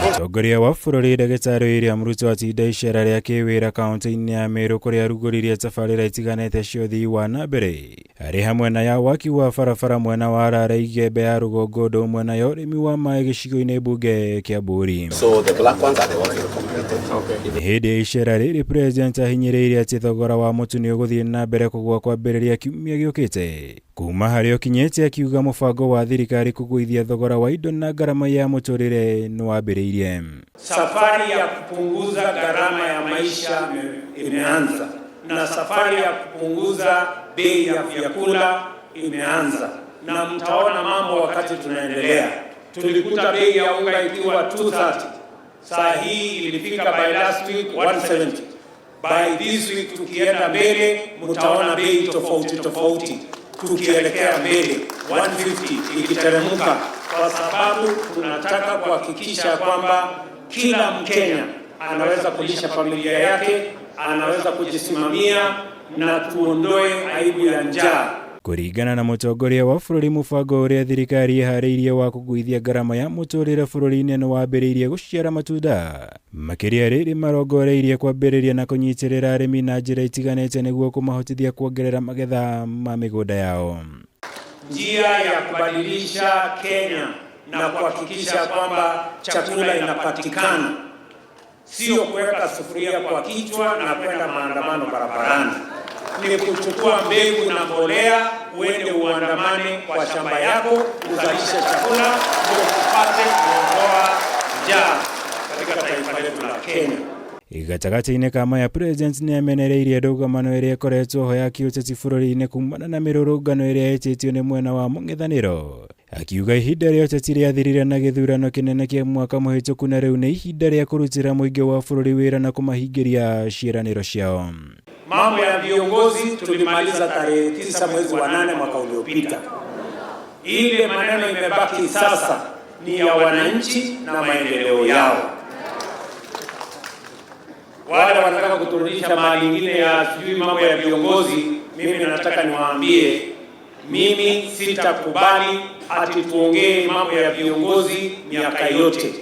Mũtongoria wa bũrũri Ndagĩtarĩ William Ruto atinda icera rĩa kĩwĩra kaunti-inĩ ya Meru kũrĩa arugũririe tabarĩra itiganĩte cia ũthii wa na mbere arĩ hamwe na ya waki wa barabara mwena wa Rara Igembe ya rũgongo ũndũ ũmwe na ya ũrĩmi wa maĩ gĩcigo-inĩ mbunge kĩa Mburi. So the black ones are the ones that completed. Hĩndĩ ya icera rĩrĩ President ahinyĩrĩirie atĩ thogora wa mũtu nĩ ũgũthiĩ na mbere kũgũa kwambĩrĩria kiumia gĩũkĩte kuma harĩa ũkinyĩte, akiuga mũbango wa thirikari kũgũithia thogora wa indo na ngarama ya mũtũrĩre nĩ wambĩrĩirie. Safari ya kupunguza gharama ya maisha imeanza na safari ya kupunguza bei ya vyakula imeanza, na mtaona mambo wakati tunaendelea. Tulikuta bei ya unga ikiwa 230, saa hii ilifika by last week 170. By this week tukienda mbele, mtaona bei tofauti tofauti, tukielekea mbele 150 ikiteremka, kwa sababu tunataka kuhakikisha kwamba kila Mkenya anaweza kulisha familia yake, anaweza kujisimamia na tuondoe aibu ya njaa. Kũringana na mũtongoria wa bũrũri, mũbango ũrĩa thirikari ĩharĩirie wa kũgũithia ngarama ya mũtũrĩre bũrũri-inĩ nĩ wambĩrĩirie gũciara matunda makĩria rĩrĩ marongoreirie kwambĩrĩria na kũnyitĩrĩra arĩmi na njĩra itiganĩte nĩguo kũmahotithia kuongerera magetha ma mĩgũnda yao. Njia ya kubadilisha Kenya na kuhakikisha kwamba chakula inapatikana, sio kuweka sufuria kwa kichwa na kwenda maandamano barabarani, ni kuchukua mbegu na mbolea uende uandamane kwa shamba yako uzalishe chakula ndio tupate kuondoa njaa katika taifa letu la Kenya. Gatagatĩ-inĩ ka maya, President nĩ amenereirie ndũgamano ĩrĩa ĩkoretwo ho ya kĩũteti bũrũri-inĩ kumana na mĩrũrũngano ĩrĩa ĩtĩtio nĩ mwena wa mũng'ethanĩro, akiuga ihinda rĩa ũteti rĩathirire na gĩthurano kĩnene kĩa mwaka mũhĩtũku na rĩu nĩ ihinda rĩa kũrutĩra mũingĩ wa bũrũri wĩra na kũmahingĩria ciĩranĩro ciao. Mambo ya viongozi tulimaliza tarehe 9 mwezi wa 8 mwaka uliopita. Ile maneno imebaki sasa ni ya wananchi na maendeleo yao. Wale wanataka kuturudisha mahali ingine ya sijui mambo ya viongozi, mimi nataka niwaambie, mimi sitakubali ati tuongee mambo ya viongozi miaka yote.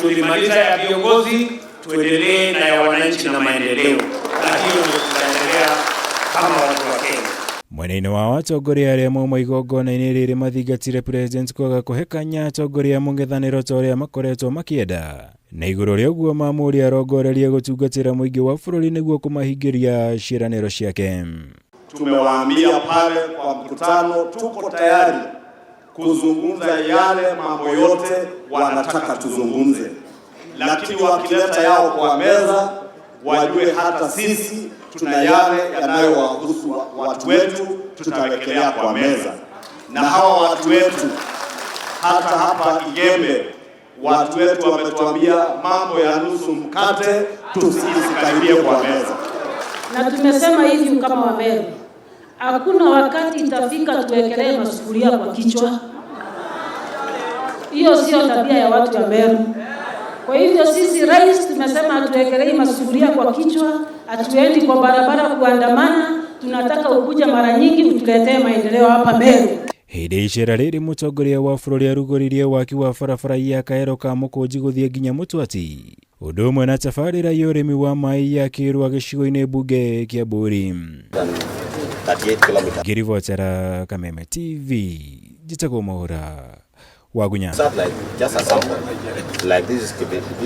Tulimaliza ya viongozi, tuendelee na ya wananchi na maendeleo, na hiyo ndio tutaendelea kama watu wa Kenya. Mwena-inĩ wa atongoria arĩa mauma igongona-inĩ rĩrĩ mathingatire President kwaga kũhe kanya atongoria a mũng'ethanĩro ta ũrĩa makoretwo makĩenda, na igũrũ rĩa ũguo mamũria arongorerie gũtungatĩra mũingĩ wa bũrũri nĩguo kũmahingĩria ciĩranĩro ciake. Tumewaambia pale kwa mkutano, tuko tayari kuzungumza yale mambo yote wanataka tuzungumze, lakini wakileta yao kwa meza wajue hata sisi tuna yale yanayowahusu watu wetu, tutawekelea kwa meza. Na hawa watu wetu hata hapa Igembe, watu wetu wametuambia mambo ya nusu mkate tusikaribie kwa meza. Na tumesema hivi kama Wameru, hakuna wakati itafika tuwekelee masufuria kwa kichwa. Hiyo sio tabia ya watu wa Meru. Kwa hivyo sisi rais tumesema hatuwekelei masufuria kwa kichwa, hatuendi kwa barabara kuandamana. Tunataka ukuja mara nyingi utuletee maendeleo hapa Meru. Hĩndĩ ya icera rĩrĩ mũtongoria wa bũrũri arugũririe waki wa barabara ya Kaero ka Mũkũnji gũthiĩ nginya Mũtwati, ũndũ ũmwe na tabarĩra ya ũrĩmi wa maĩ ya Kĩrwa gĩcigo-inĩ mbunge kĩa Mburi. 38 kilometers. Ngĩribotera Kameme TV, njĩtagwo Mwaũra Wagunya. Satellite, just a sample. Like this is